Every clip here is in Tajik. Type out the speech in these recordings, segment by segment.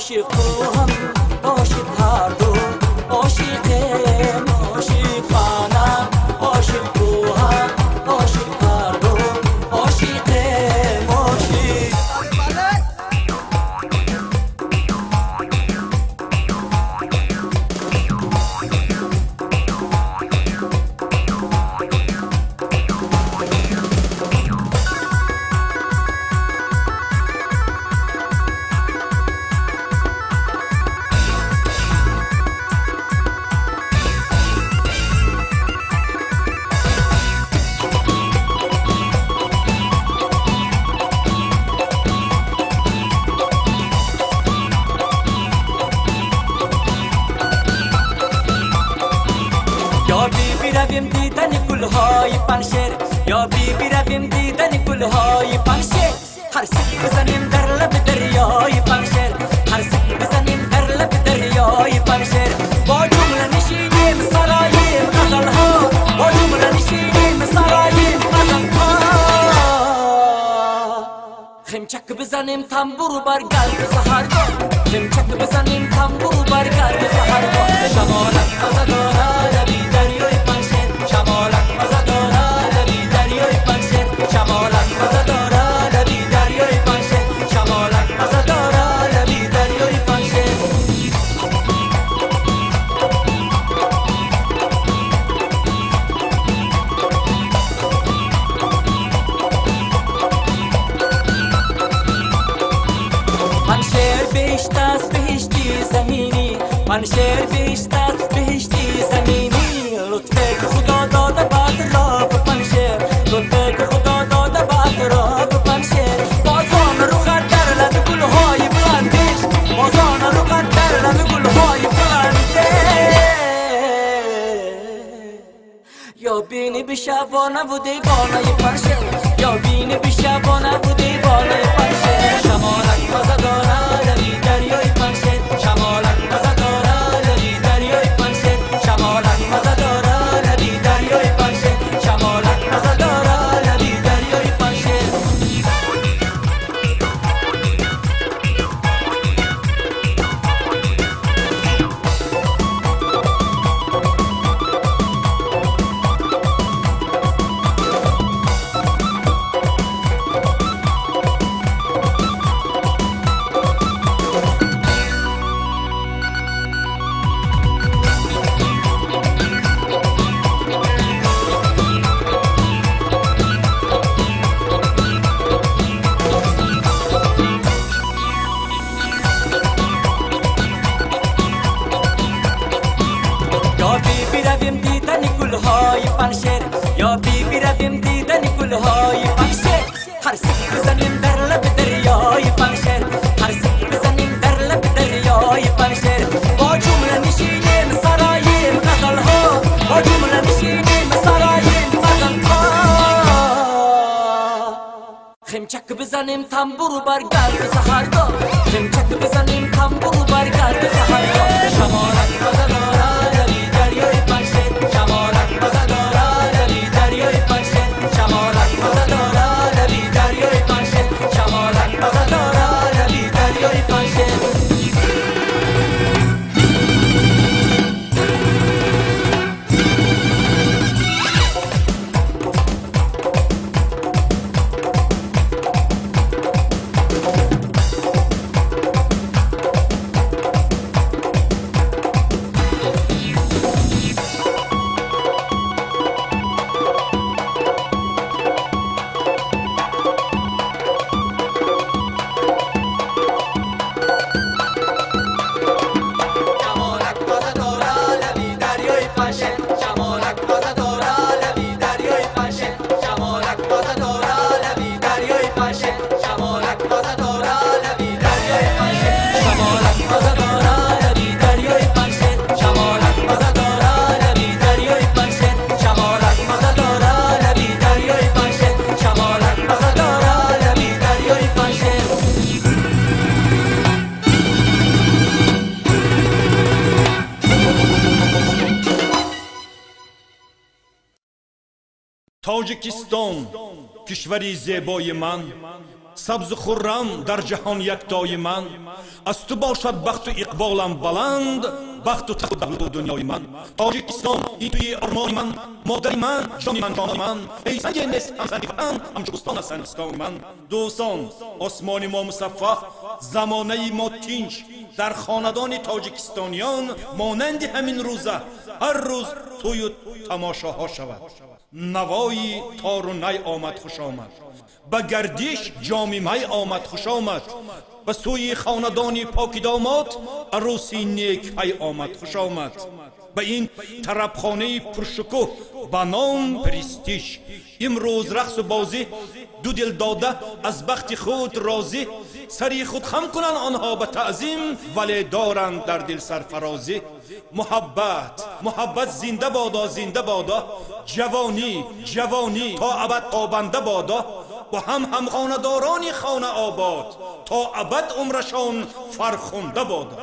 عاشق تو هم عاشق هر دو عاشقیم عاشقانم عاشق تو هم عاشق هر دو عاشقیم عاشق. رویم دیدن گلهای پنشیر یا بی بی رویم دیدن گلهای پنشیر هر سک بزنیم در لب دریای پنشیر هر سک بزنیم در لب دریای پنشیر با جمله نشینیم سراییم غزلها با جمله نشینیم سراییم غزلها خمچک بزنیم تنبور بر گرد سحرگاه خمچک بزنیم تنبور بر گرد سحرگاه شمالک مزه دارد لبی دریای پنشیر شمالک مزه دارد لبی دریای پنشیر شمالک مزه دارد لبی دریای پنشیر شمالک مزه دارد لبی دریای پنشیر. پنشیر بهشت است بهشتی زمینی پنشیر بهشت است بهشتی زمینی لطفه خدا داده بعد را پنشیر لطفه خدا داده بعد را پنشیر بازان رو در لب گلهای بلندش بازان رو در لب گلهای بلندش یا بینی بشوانه و دیوانه پنشیر یا بینی بشوانه و دیوانه پنشیر شمالک مزه دارد لبی دریای پنشیر شمالک مزه دارد لبی دریای پنشیر شمالک مزه دارد لبی دریای پنشیر شمالک مزه دارد لبی دریای پنشیر. پنشیر یا بی بی رویم دیدن گلهای پنشیر هر سک بزنیم در لب دریای پنشیر هر سک بزنیم در لب دریای پنشیر با جمله نشینیم سراییم غزلها با جمله نشینیم سراییم غزلها خمچک بزنیم تنبور بر گرد سحرگاه خمچک بزنیم تنبور بر گرد سحرگاه شمالک مزه دارد لبی دریای پنشیر شمالک مزه دارد لبی دریای پنشیر شمالک مزه دارد لبی دریای پنشیر شمالک مزه دارد لبی دریای پنشیر. Тоҷикистон, кишвари зебои ман, Сабзу хуррам дар ҷаҳон яктои ман, аз ту бошад бахту иқболам баланд, бахту тахту давлату дунёи ман. Тоҷикистон ин туи ормони ман, модари ман, ҷони ман, ҷонони ман. Эй санге нест ҳамсанги ватан, ҳамчу бӯстон аст санистони ман. Дӯстон, осмони мо мусаффо, замонаи мо тинҷ, дар хонадони тоҷикистониён монанди ҳамин рӯза ҳар рӯз тӯю тамошоҳо шавад. Навои тору най омад, хуш омад, ба гардиш ҷоми май омад, хуш омад, ба сӯи хонадони поки домод арӯси некпай омад, хуш омад. Ба ин тарабхонаи пуршукӯҳ ба ном Престиж имрӯз рақсу бозӣ, ду дил дода аз бахти худ розӣ, сари худ хам кунанд онҳо ба таъзим, вале доранд дар дил сарфарозӣ. Муҳаббат, муҳаббат зинда бодо, зинда бодо, ҷавонӣ, ҷавонӣ то абад побанда бодо, бо ҳам ҳамхонадорони хона обод, то абад умрашон фархунда бодо.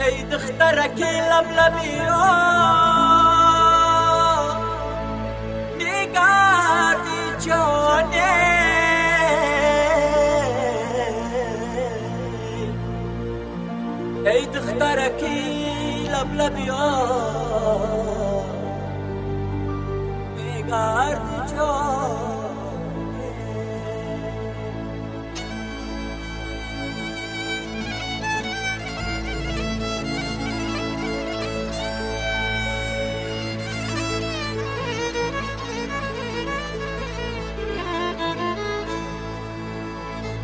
ای دخترک لبلبیا میگردی جانه، ای دخترک لبلبیا میگردی جانه.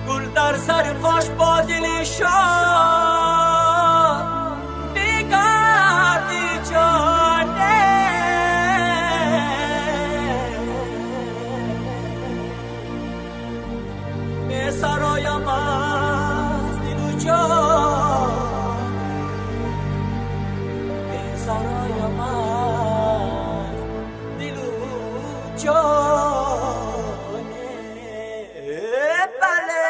گل در سر پاش با دل شاد میگردی جانه، می سرایم از دل و جان، می سرایم از دل و جان. بله.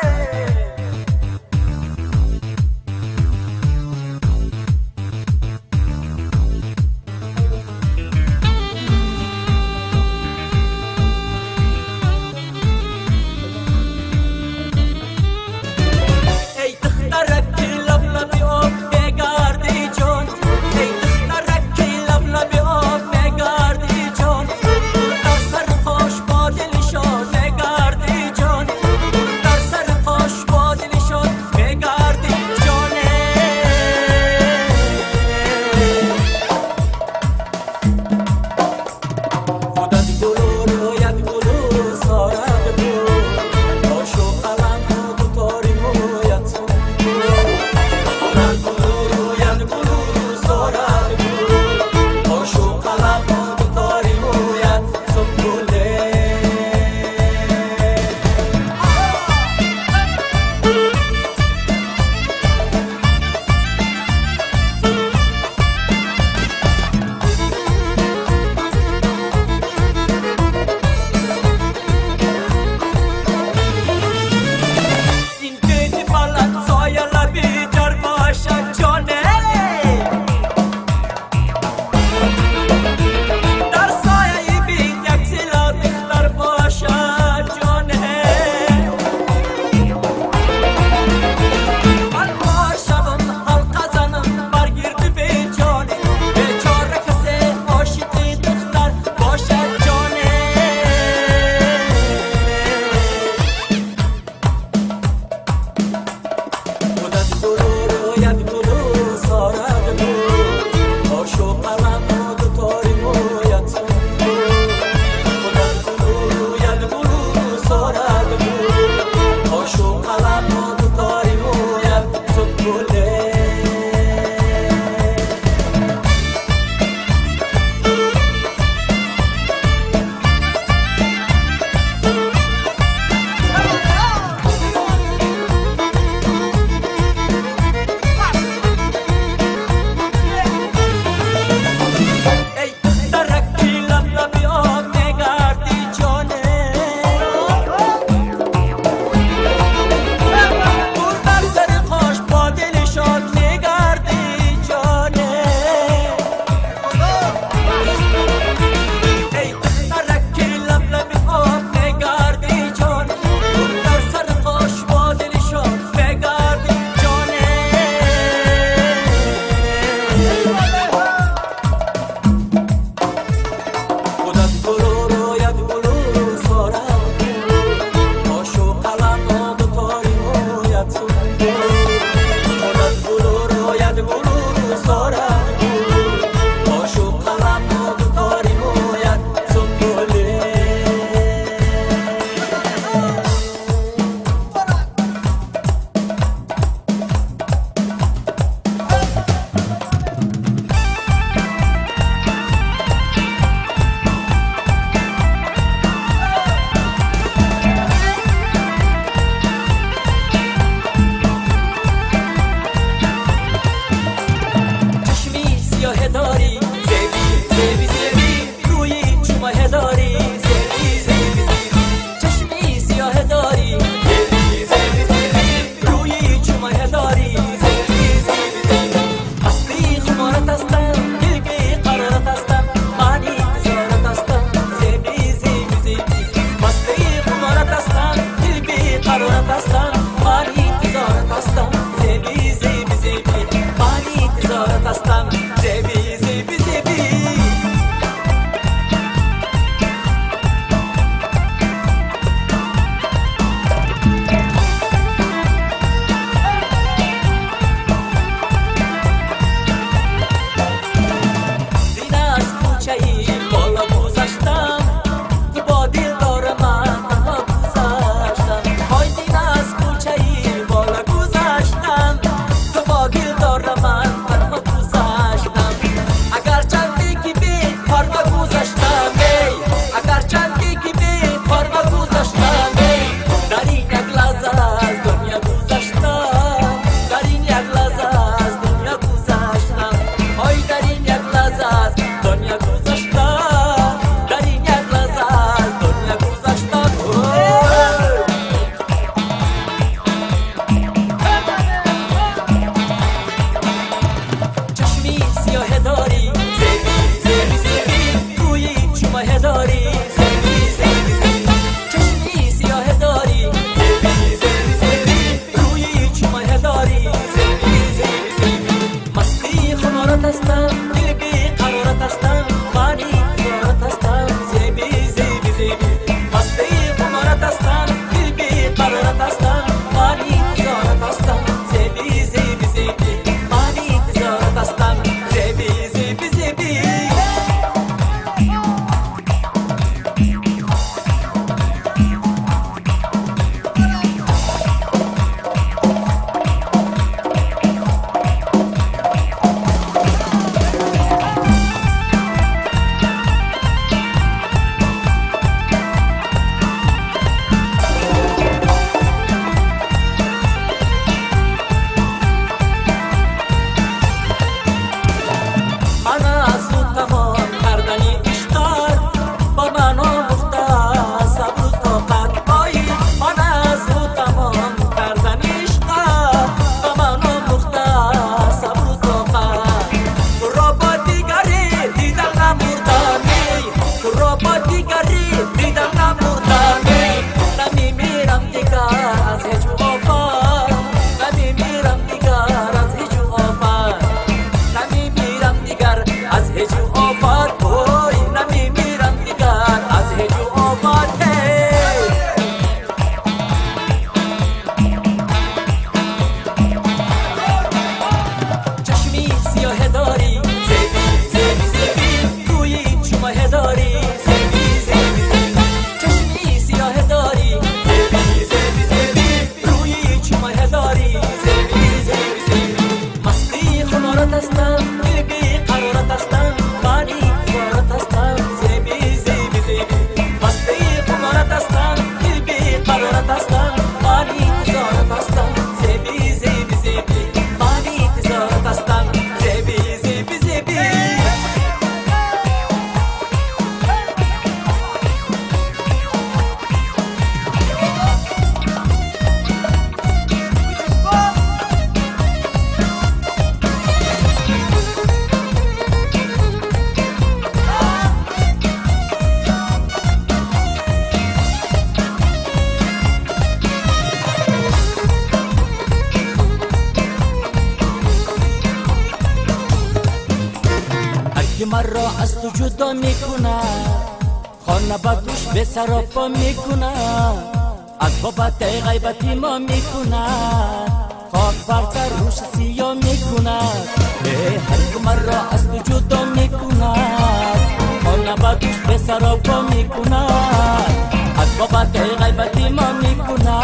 ки маро аз ту ҷудо мекунад, خانه با دوش به سراپا میکنه، از بابت غیبتی ما میکنه، خاک بر سر روش سیاه میکنه، هر که مرا از تو جدا میکنه، خانه با دوش به سراپا میکنه، از بابت غیبتی ما میکنه،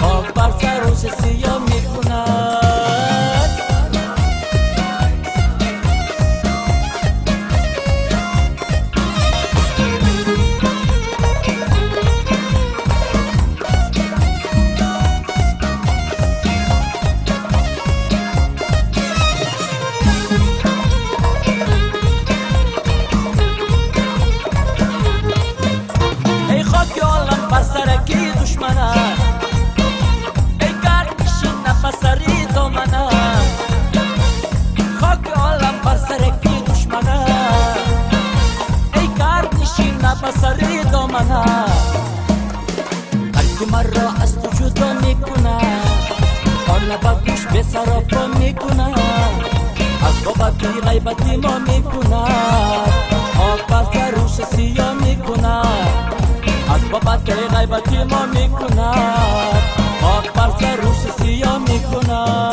خاک بر سر روش سیاه میکنه. مرا از تو جدا میکنه، خانه با گوش به سراپا میکنه، از بابت غیبتی ما میکنه، خاک بر سر روش سیاه میکنه، از بابت غیبتی ما میکنه، خاک بر سر روش سیاه میکنه.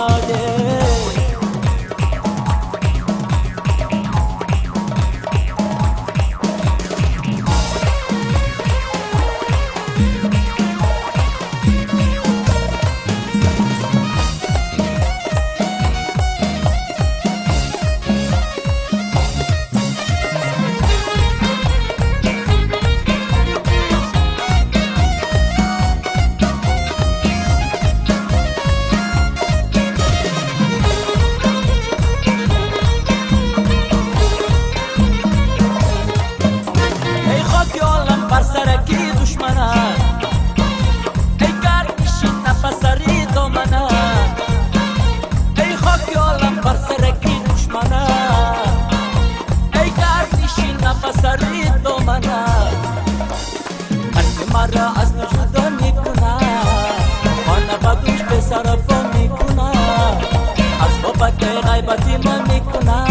مرا از تو جدا میکنه، خانه با دوش به سراپا میکنه، از بابت غیبتی ما میکنه،